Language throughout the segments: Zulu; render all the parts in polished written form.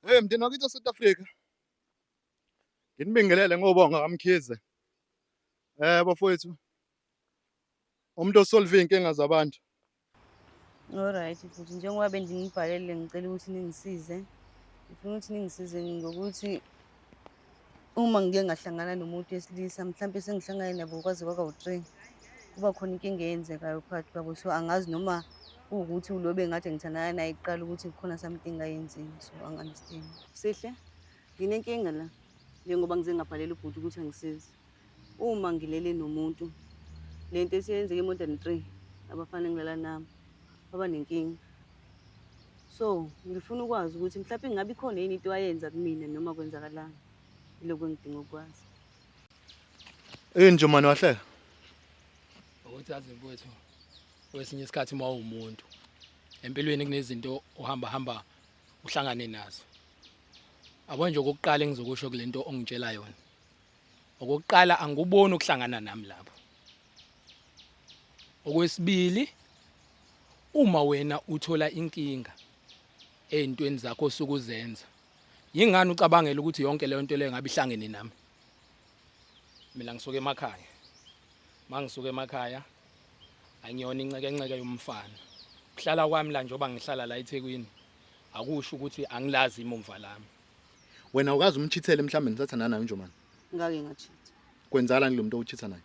Hey mndeni wakithi South Africa. Nginibingelele ngobonga kaMkhize. Eh bafowethu. Umuntu osolve inkinga zabantu. Alright futhi njengoba bendinibhalele ngicela ukuthi ningisize. Ngifuna ukuthi ningisize ngokuthi uma ngike ngahlangana nomuntu wesilisa mhlampe sengihlangane nabo kwaze kwakawu-three kuba khona inkinga eyenzekayo phakathi kwabo so angazi noma kuwukuthi ulo bengade ngithandana naye kuqala ukuthi kukhona something ayenzile so angi-understand. Sihle, nginenkinga la njengoba ngize ngabhalela ubhuti ukuthi angisize. Uma ngilele nomuntu le nto esiyenzeke more than 3 abafana engilala nabo baba nenkinga. So ngifuna ukwazi ukuthi mhlawumbe ingabe ikhona yini into ayenza kumina noma kwenzakalani. Ilokhu engidinga ukwazi. Eh Njomane wahleka. Ukuthi yazi mfowethu kwesinye isikhathi uma uwumuntu empilweni kunezinto ohamba hamba uhlangane nazo. Abo nje okokuqala engizokusho kulento ongitshela yona. Okokuqala angikuboni ukuhlangana nami lapho. Okwesibili uma wena uthola inkinga ey'ntweni zakho osuke uzenza yingani ucabangela ukuthi yonke leyo nto leyo ngabe ihlangene nami? Mina ngisuka emakhaya. Mangisuka emakhaya angiyona incekenceke yomfana. Kuhlala kwami la njengoba ngihlala la eThekwini akusho ukuthi angilazi imumva lami. Wena ukaze umchithele mhlawumbe nisathandana naye uNjomane. Ngake ngachitha. Kwenzakalani lo muntu owuchitha naye?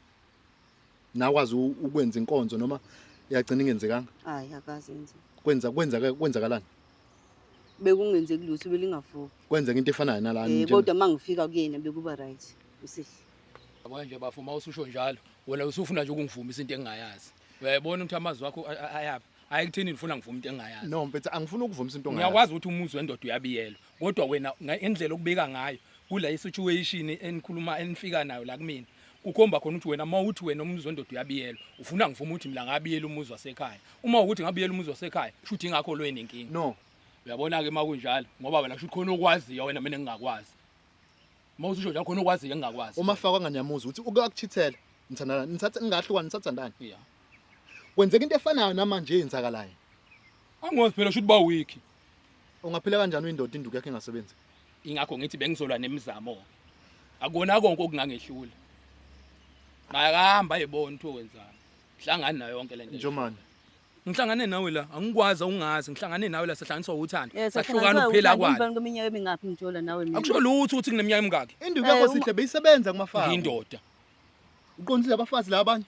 Nakwazi ukwenza inkonzo noma yagcina ingenzekanga? Hayi akaze yenze. Kwenza kwenza kwenzakalani? Bekungenzeki lutho belingavuki. Kwenzeka into efanayo nalana Eh kodwa mangifika kuyena bekuba right. Usihle. Yabona nje bafo uma ususho njalo wena usufuna nje ukungivumisa into engingayazi. Uyayibona ukuthi amazwi akho ayaphi? Hayi kuthini ngifuna ngivume into engingayazi. No mfethu angifuni ukuvumisa into ongayazi. Ngiyakwazi ukuthi umuzi wendoda uyabiyelwa kodwa wena ngendlela okubeka ngayo kula isituation enikhuluma enifika nayo la kumina kukhomba khona ukuthi wena uma uthi wena umuzi wendoda uyabiyelwa ufuna ngivume ukuthi mina ngabiyela umuzi wasekhaya. Uma ukuthi ngabiyela umuzi wasekhaya shuthi ingakho lo enenkinga. No. Uyabona ke uma kunjalo ngoba wena shuthi khona okwaziyo wena mina ngingakwazi. Uma ususho njalo khona okwaziyo engingakwazi. Uma fakwa nganyamuza ukuthi uke wakuchithela nithandana nithatha ningahlukana nisathandana. Yeah. Kwenzeka into efanayo namanje eyenzakalayo. Angazi phela shuthi ba weak. Ungaphila kanjani uyindoda induku yakhe ingasebenzi? Ingakho ngithi bengizolwa nemizamo. Akona konke okungangehlula. Ngayahamba ayibona ukuthi wenzani. Hlangani nayo yonke lento. Njomane. Ngihlangane nawe la, angikwazi awungazi, ngihlangane nawe la sahlanganiswa uthando. Eh Sahlukana ukuphila kwalo. Emva kweminyaka emingaphi ngijola nawe mina. Akusho lutho ukuthi ngineminyaka emingaki. Induku yakho Eh, sihle beyisebenza kumafaka. Ngiyindoda. Uqondile abafazi la abanye.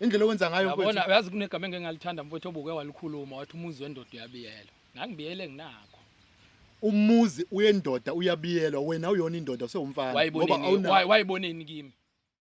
Indlela owenza ngayo Yabona mfowethu. uyazi kunegama engingalithanda mfowethu obuke walikhuluma wathi umuzi wendoda uyabiyelwa. Ngangibiyele nginakho. Umuzi uyendoda uyabiyelwa wena uyona indoda usewumfana ngoba Wayiboneni awuna wayiboneni kimi.